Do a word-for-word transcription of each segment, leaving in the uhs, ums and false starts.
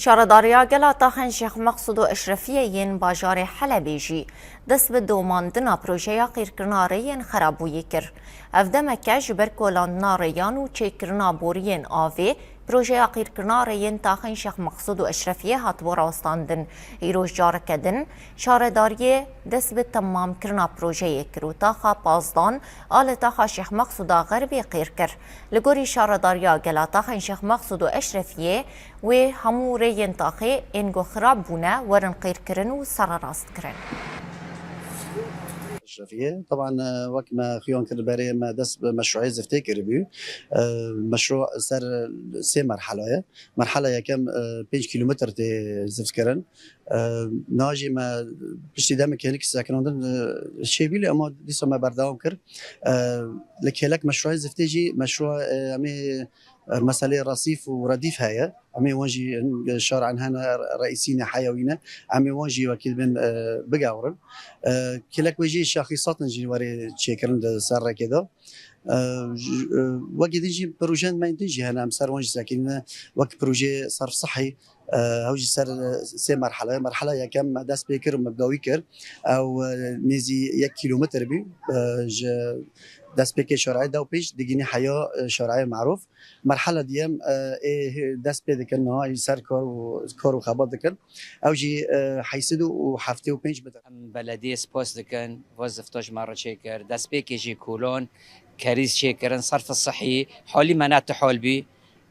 Şaredariya Gela Taxên Şêx Meqsûd û Eşrefiyê yên bajarê Helebê jî dest bi domandina projeya qîrkirina rêyên xerabûyî kir. Ev demeke ji ber kolandina rêyan û çêkirina boriyên avê, projeya qîrkirina rêyên Taxên Şêx Meqsûd û Eşrefiyê hatibû rawestandin. Îroj careke din, şaredariyê dest bi temamkirina projeyê kir û taxa Pazdan a li taxa Şêx Meqsûda Xerbê qîr kir. Li gorî Şaredariya Gela Taxên Şêx Meqsûd û Eşrefiyê, wê hemû rêyên taxê ên ku xirab bûne werin qîrkirin û sererastkirin. Eşrefiyê, teban, e, wek me xuyan kir berê, me dest bi meşruê ziftê kiribû. E, meşru ser sê merhela ye. Merhela yekem, e, pênc kîlometr tê zift kirin. E, niha jî me piştî demekê hinek sekinandin, e, çêbû lê, ama dîsa me berdewam kir. E, li kêlek meşruê ziftê jî meşru, e, em ê, e, meselê resîf û redîf heye. Em ê wan jî hin şarên hene, reîsî ne, heya wî ne. Em ê wan jî wekî dibên, e, bigewrin. E, kêlek wê jî şaxîsat in jî werê çêkirin di ser rêkê de. E, ji, e, wekî din jî projeyên me din jî hene, em ser wan jî sekinîne, wek projeyê serf sihî, e, ew jî ser, e, sê merhele ye. Merhela yekem me dest pê kir û me bi dawî kir. Ew, e, nêzî yek kîlometr bû, e, ji destpêkê şareyê dew pênc digihîne heya, e, şareyê Merûf. Merhela diyem, e, ê dest pê dikin niha, jî ser kar û, kar û xebat dikin. Ew jî, e, heyşt sed û heftê û pênc metre. Em belediyê spas dikin, va zifta ji me re çêkir. Destpêkê jî kolon, kerîz çêkirin, serf sihî, halî me ne tu hal bî.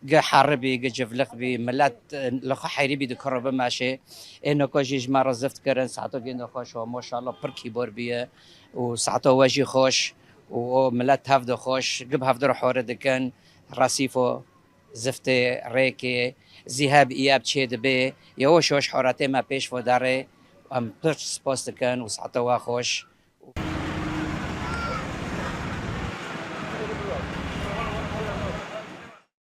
Gi heribî, gi civliq bî, milet, e, li xwe heyrî bî, dikir û bimeşê. Ê noko jî ji me re zift kirin, saeto gêndo xweş û maşallah pir kîbor bîye û saeto we jî xweş û o milet tev de xweş, gi bi hevdu re hore dikin, resîfo, ziftê, rêkê, zîheb, îyeb çê dibê, yewş yewş horetê me pêş ve derê, em pir spas dikin û saeto we xweş.